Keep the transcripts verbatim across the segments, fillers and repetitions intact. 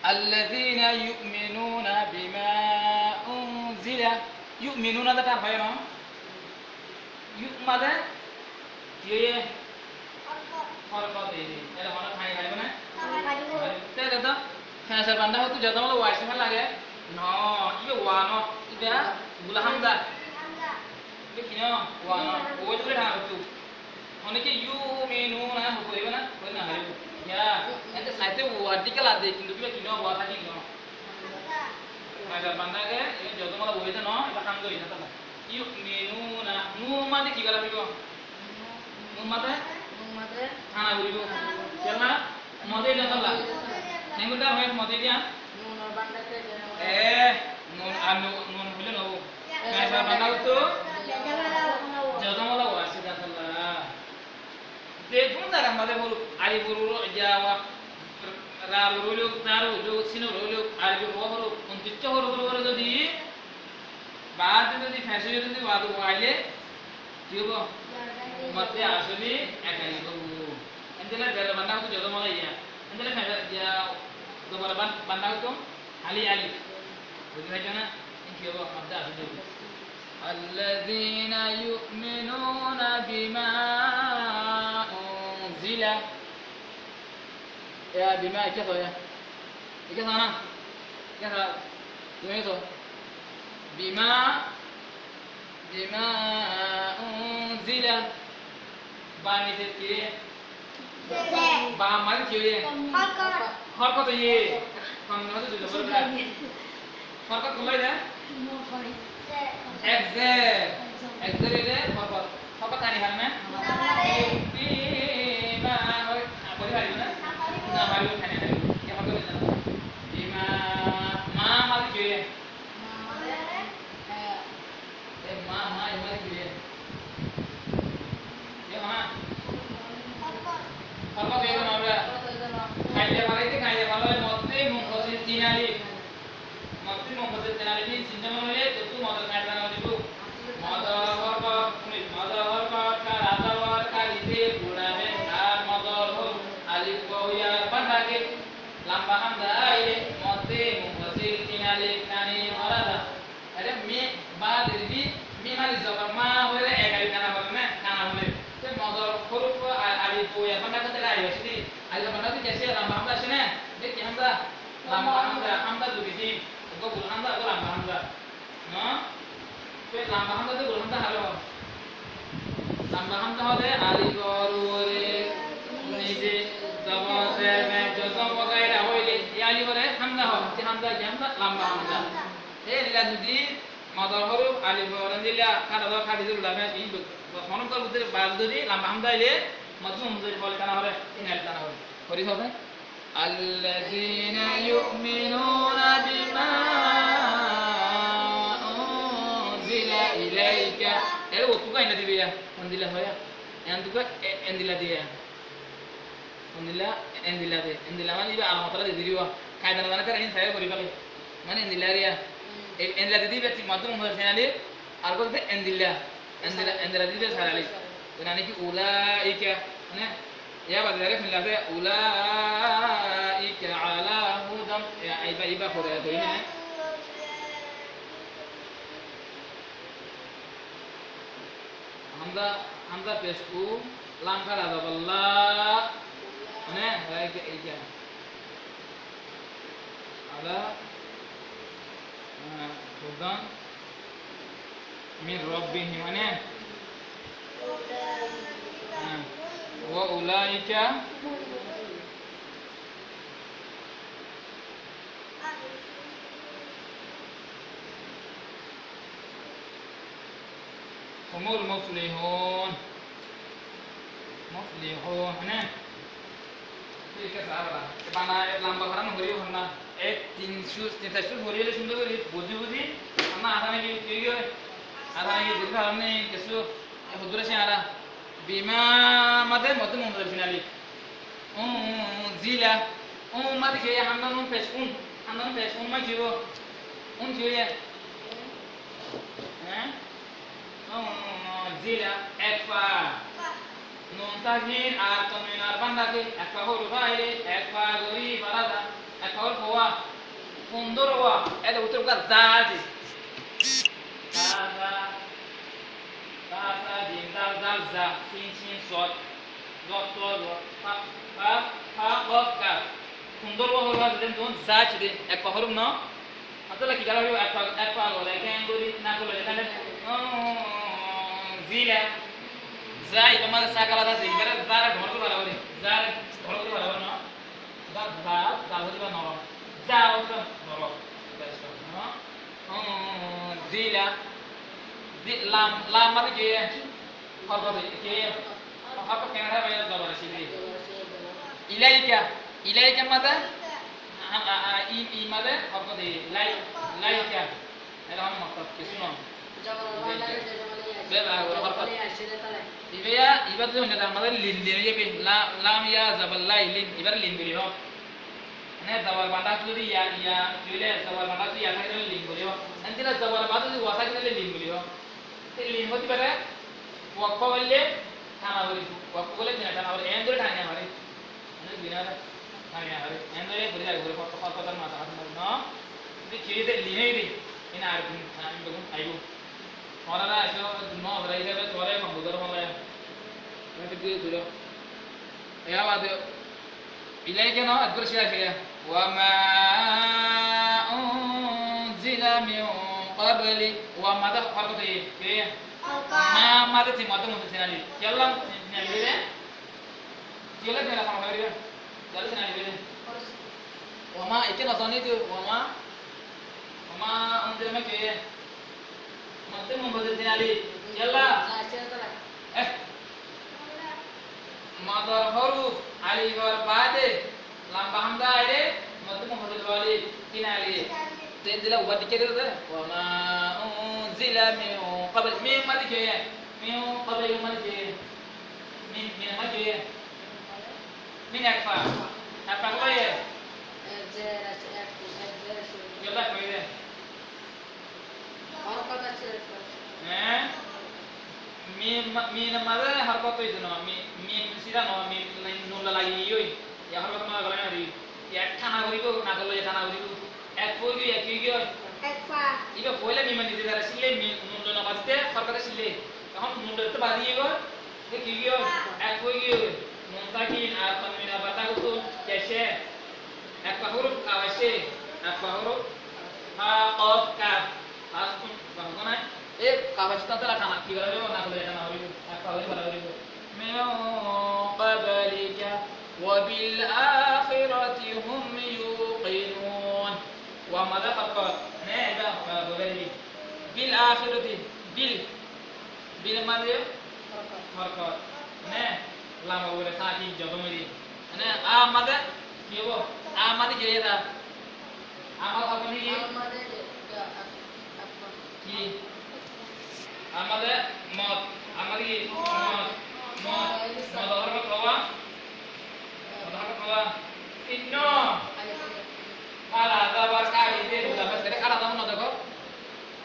Allazina yu'minuna bima unzila. Yu'minuna de tar hoiye no? Yu' made ki hoiye? Horkot hoiye. Ere hono thani faribo na? Te ere to feñsor banda hotu jodo mala wa asé lage. No, iba wa no. Iba gula hamza. Iba ki no? Wa no. Wa gula hamza hotu. Hone ki yu'minuna hotu hoibo na? Hoi na hoibo. Ya, ente saite wa dikala de, kintu iba ki no? Wa thaki no. Feñsor banda ke, iba jodo mala wa de no, iba hamza hoiye na tala. Yu'minuna. Nun made ki gora hoibo? Nun made? Nun made? Thana goribo. Kiyólla? Mode diya tolla. Nengur dar hoy mode diya? Nunor banda te diya. Eh, nun, ar nun, nun hoile no. Feñsor banda to jodo mala wa asé diya tolla. Ze kun zagar maze horuf, alif horuf, ya wa, ra horuf óilok, za horuf óilok, sin horuf óilok, alif horuf, wa horuf, untiríc horuf óilok, zodi baade zodi feñsor zodi wa, wa aile ki óibo? Madde asli ekali óibo. Endilla zer banda hoto jodo mala ya. Endilla feñsor ya, zobar ban-, banda hoto hali alif. Buzi faijjo na? En ki óibo? Madde asli óibo. Allazina yu'minuna bima unzila. Ya, bima, ikká só, ya. Ikká só na? Ikká só. Bima, ikká só. Bima, bima unzila. Ba nize ki? Ze. Ba mane ki óiye? Horkot. Horkot óiye. Horkot. Horkot holla de? Ek ze. Ek ze re horkot. Horkot thani fare na? Bima, hoi, thani fare na? Na fare, thani fare. Ki horkot óiye na? Bima, ma, ma mane ki óiye? E ma, ma, e ma mane ki óiye? E ma. Horkot óiye na? Kaida faraite, kaida faraite, modde munfasil tin alif. Modde munfasil tin alif tin sinta mane óile, to tu modor kaida na dibo. Modor horkot, modor horkot, ka ra za wa, ka li ze, gura be, ar modor horuf, alif wa ya, banda ke, lamba hamza aile, modde munfasil tin alif tani fora za. Ere mi, ba diri bi, mi mani zobar ma hoile ek alif tana fore na, tana fore. Te modor horuf a-, alif wa ya banda kote alif asé de. Alif banda kote kese lamba hamza asé na? De ki hamza? Lamba hamza, hamza dui kisim. Ego gul hamza, ego lamba hamza. No? Te lamba hamza de gul hamza hare ho? Lamba hamza hoile alif or ufore nize zobar zer be jozom wa gaira hoile, e alif ore hamza ho. Te hamza ki hamza? Lamba hamza. Te endilla zodi modor horuf alif or endilla, ka ra za wa, ka li ze, gura be, in do, do, hono tor bútore bad zodi lamba hamza aile, modde munfasil tin alif tana fore, tin alif tana fore. Fori hoibo. Allazina yu'minuna bima unzila ilaika. Ere ottu ka endilla diba ya, endilla hoiya. Enttu ka e-, endilla diba ya. Endilla, endilla de, endilla mane iba alamot ala de diriba. Kaida na zane tara in sai gori fele. Mane endilla riya. E, endilla de diba, ti madhum hosel senali, ar bol de endilla. Endilla, endilla de diba sarali. Mane ki ulaika, mane, ya bade dare endilla de ulaika ala hudan, ya, iba, iba hore de, mane. Hamza, hamza pes u, lam kara zabar la. Mane, ra ika, ika. Ala, ah, hudan min rabbihim, mane? Ah, wa ulaika humul muflihun. Muflihun, mane? Thík asé, ar bana, e lamba fora no gori hon na. E tin su, tin sar su gori le sundor gori buzi buzi. Amma asami ki, ki gori? Asami ki gori fora ne, kessú, e hudur asé ara. Bima made modde munfasil tin alif. Unzila. Un made ki? Hamza nun pes un. Hamza nun pes un mane ki óibo? Un ki óiye? Há? Unzila, ekfa. Nun sakin ar tanwin ar ba Ek fa hóruf aile, ek fa gorí fara za. Ek fa hóruf wa. Fundór wa. Ede bútore uggwá za asé. Za, za. Za, za, jim, zal, zal, za. Sin, sin, sod. Zod, zod, zod. Fa, fa, fa, kof, kaf. Fundór wa hóruf asé de, za asé de. Ek fa hóruf no. Asóle ki gorá foribó? Ek fa, ek fa gorí, kengóri, na gorí, kengóri. Zila. Za, ibá mazé sakal asé, ibáre za re dhoóñr gorí fara foribó. Za re dhoóñr gorí fara foribó, no? Za, za, za hoitó norom. Za hoitó norom. Zila. Zi, lam, lam mazé ki? Horkot, ki? Horkot kengóri bái, zobar asé de. Ilaika, ilaika mazé, a, a, a, i, i mazé horkot de, lai, laika. Ede hon motlob kessú no. Be, ba, horkot. Ibá ya, ibá to zodi amara lin, lin ói zaibo, la, lam ya zabar lai, lin, ibáre lin buli hoó. Mane zobar banda zodi ya, ya, ki hoile zobar banda zodi ya táke, lin buli hoó. Endilla zobar banda zodi wa táke, lin buli hoó. Te lin hoitó fare, wokf óile tana foribo, wokf óile dina tana foribo, en dóri tani no fare. Mane dina tani no fare, en dóri fori zaibo, fori hotá, hotá, hotá, hotá, hotá, no? Te ki óiye de lin óiye de, en ar din, ar din beggún aibo. Tuáñra aiso, no, tuáñra aiso, tuáñra komputár fúnai. Tuáñra ki duro. Yar bade, ilaika no, ekbar cída cída. Wa ma unzila min qablik. Wa ma de horkot de, ke? Ma, ma de tin, ma de muntazir tin alif. Kiyólla tin alif de? Kiyólla tin alif de? Kiyólla tin alif de? Wa ma, eke no soni tu, wa ma. Wa ma unzila min ke? Madde munfasil tin alif. Yalla. Eh. Mador horuf alifor baade lamba hamza aile madde munfasil alif tin alif. Te endilla ubar dikke de. Wa ma unzila min qabl. Mim mane ki? Min qabl mane ki? Min, min mane ki? Min ek fa. Ek fa hoiye? Yalla hoiye. Horkot asé horkot. Há? Mim, mim mazé horkot óiye no, mim, mim sida no, mim nun loi lagi giyói. Yá horkot no gorí no fari. Yá tana goríbo, na goríle yá tana goríbo. Ek fa ói giyói, ek fa ói giyói. Ek fa. Ibá foila mim nize dara asíl, mim nun loi no bazíte horkot asíl. Ehón nun loi to bazi giyói. Te ki giyói? Ek fa ói giyói. Nun sakin ar tanwin ar banda gotún ki asé? Ek fa hóruf kaf asé. Ek fa hóruf ha, kof, kaf. Kaf tún, kaf tún nai. E kaf asé, tán tala tana, ki gorá foribó? Na goríle tana foribó. Ek fa gorí fara foribó. Min qablika wa bil akhirati hum yuqinun. Wa mazé horkot. Ne, ibá, a, buzái dibi. Bil akhirati, bil. Bil mazé horkot. Horkot. Mane lamor uore sakin jozom óiye. Mane a mazé ki óibo? A mazé ki óiye dé? A mazé horkot naki? A mazé ki? A mazé mad. A mazé ki? Mad. Mad. Mad horkot hoó. Mad horkot hoó. Inno. Hala zabar ka alif de, hala zabar no dekó.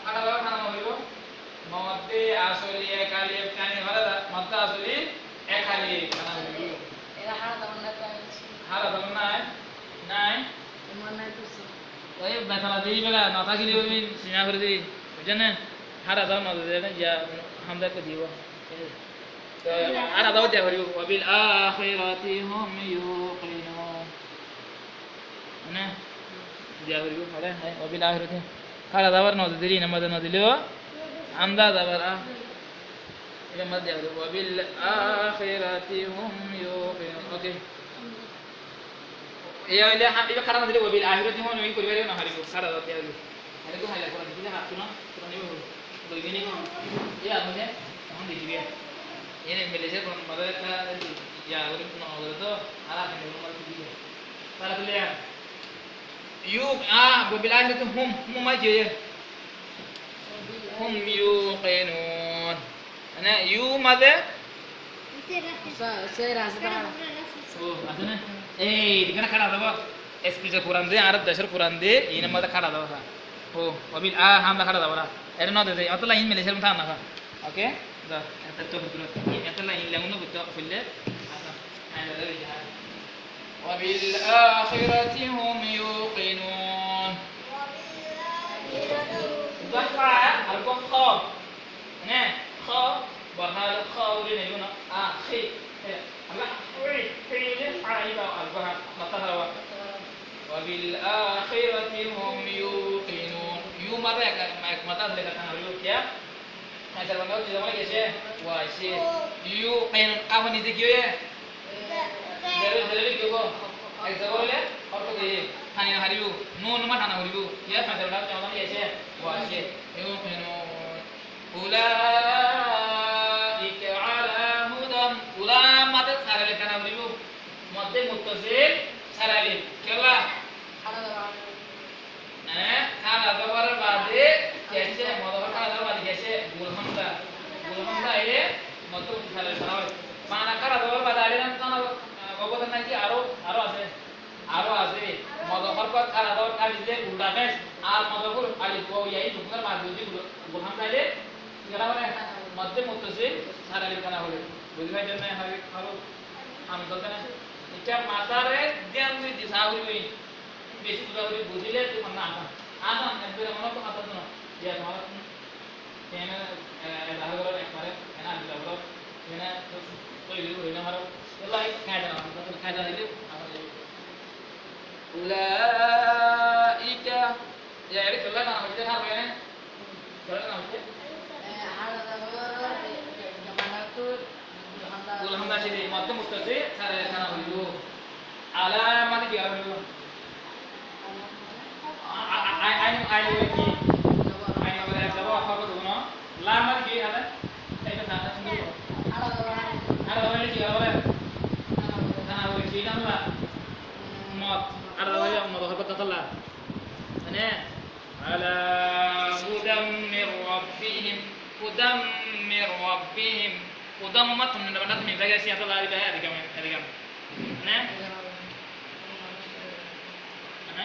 Hala zabar no dekó. Modde asoli ek alif tani fare, modde asoli ek alif tani fare. Era hara zaman nai, hara zaman nai, nai. Zaman nai to. Oi betala dibi bela, no takile oi sina gori dibi. Bujhó né? Hara zaman no dibi, ya hamza ko dibo. To hara zaman diya gori, wa bil akhirati hum yuqinun. Mane, diya foribo, hore, hai, wa bil akhirati. Hara zabar no dile, inor maze no dile, hamza zabar a. Inor maze diya foribo, wa bil akhirati hum yuqinun. Okay. Iya, iya, ha, iba hara no dile, wa bil akhirati hum yuqinun, kori faribo na faribo, hara zabar diya foribo. Are to haila Quran dikile hak na, Quran iba holo. Doi dine ko, iya, mane, ehón dekiba. Ene Malaysia Quran madar ekta, iya, ore no holo to, ara kene Quran madar dikile. Tara tule ya. Yu, a, wa bil akhirati hum, hum ma je. Hum yuqinun. Mane, yu maze? Ó, asé né? Ei, ekhane hára zaba. Especial Quran de, Arab decor Quran de, inor maze hára zaba. Ó, wa bil a, hamza hára zaba. Ere no de, de, otolla in Malaysiar maze na. Okay? Da, eta to, eta line lemon no gotto, fulle. Asa, ai, da, da, da. وبالآخرة هم يوقنون. Zafara, ar ko kho. Mane, kho, borhal kho, uri ne, yuno, a, khi. He, Allah, uri, khi, uri, a, iba, al, borhal, mata harawa. وبالآخرة هم يوقنون. Yu mata ek, ek mata le lekha na hoibo, kya? Añcár banda ókkol zibá giyé, wa aiyé. Yuqinun, kaf nize ki óiye? Zere, zere ki óibo? Ek zaga óile, ortho ki? Thani no faribo. Nun ma thana foribo. Kiyá? Añcár banda ókkol zibá giyé, wa aiyé. Yuqinun. Ulaika ala hudan. Ula mate sára alif thana foribo. Modde muttasil sára alif. Kiyólla? Eé, kára zobar baade ki aiyé? Modde kára zobar baade ki aiyé? Gul hamza. Gul hamza aile modde muttasil sára alif. Mana kára zobar baade alif thana, ah, gobor naki aró, aró asé. Aró asé. Modde hórfot kára zobar baade ze gul dháke, ar modde hórfot alif wau ya in zukun baade zodi gul, gul hamza aile, ki hoibo? Modde muttasil sára alif thana hoibo. Buzí faijjón né? Hoibo, hoibo. Ami buzí na. Ita matare diyan di disa hoibo. Beci buzá foribo, buzíle tuáñra asán. Asán, ekbare mone to hotá no. Iya, tuáñra, ene, e, e, zahir goró ekbare, ene, al zahir goró, ene, to, to, ene, ene, ene, ene, ene, kaida no, kaida no, ulaika, ya, ene, tolla na, ene, ene, ene, ene, ene, Gul hamza cíde, modde muttasil sára alif thana hoibo. Ala mane ki hoibo? A, a, a, ain, ain ki? Ain ore ek zaga hórfot no. La mane ki? Ala. Ain na, na, na. Ala mane ki hoibo? Thana hoibo, ki na la? Mot. Ala hoibo, mot hórfot no la. Mane, ala hudan min rabbihim. Hudan min rabbihim. Hudan ma tum na bana tum zage si atala ari ba, idgham, idgham. Ne? Ne?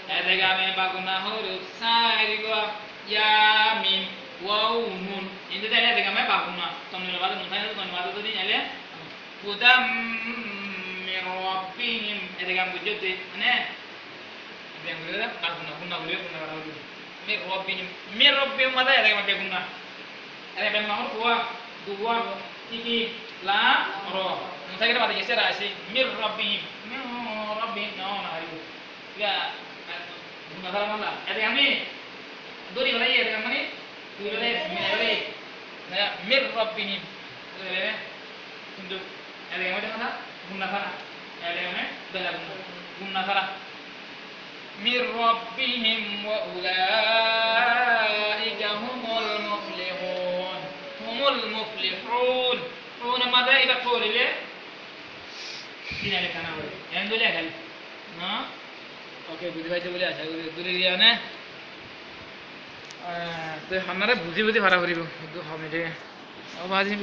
Idgham e ba gunna huruf sair gua, ya, mim, waw, nun. Inde dale idgham e ba gunna. Tum na bana tum zage tum na bana tum ni ale. Hudan min rabbihim. Idgham bujjó de, mane? Idgham gorí de, ar gunna, gunna gorí, gunna gorí. Min rabbihim. Min rabbihim mane idgham de gunna. Idgham mahfuz wa, duwa, tiki, lam, ro. Mutagir mane giyé ra asé. Min rabbihim. Min rabbihim. No, no, ayo. Iya, gunna sára mane. Idgham ni. Dóri félaiye, idgham mane. Dóri félaiye, milai félaiye. Na, min rabbihim. Dóri félaiye. Kintu idgham óilde mane gunna sára. Idgham mane bela gunna. Gunna sára. Min rabbihim wa ulaika humul muflihun. Humul muflihun. Hun mane iba korile. Dina lekha no óibo. Endilla lekha. Na? Oke, buzí faijjó buli acá gorí, dóri diya né? Ah, te apnára buzí buzí fara foribo. Ekdum hom ói giyé. Ó bazi Islam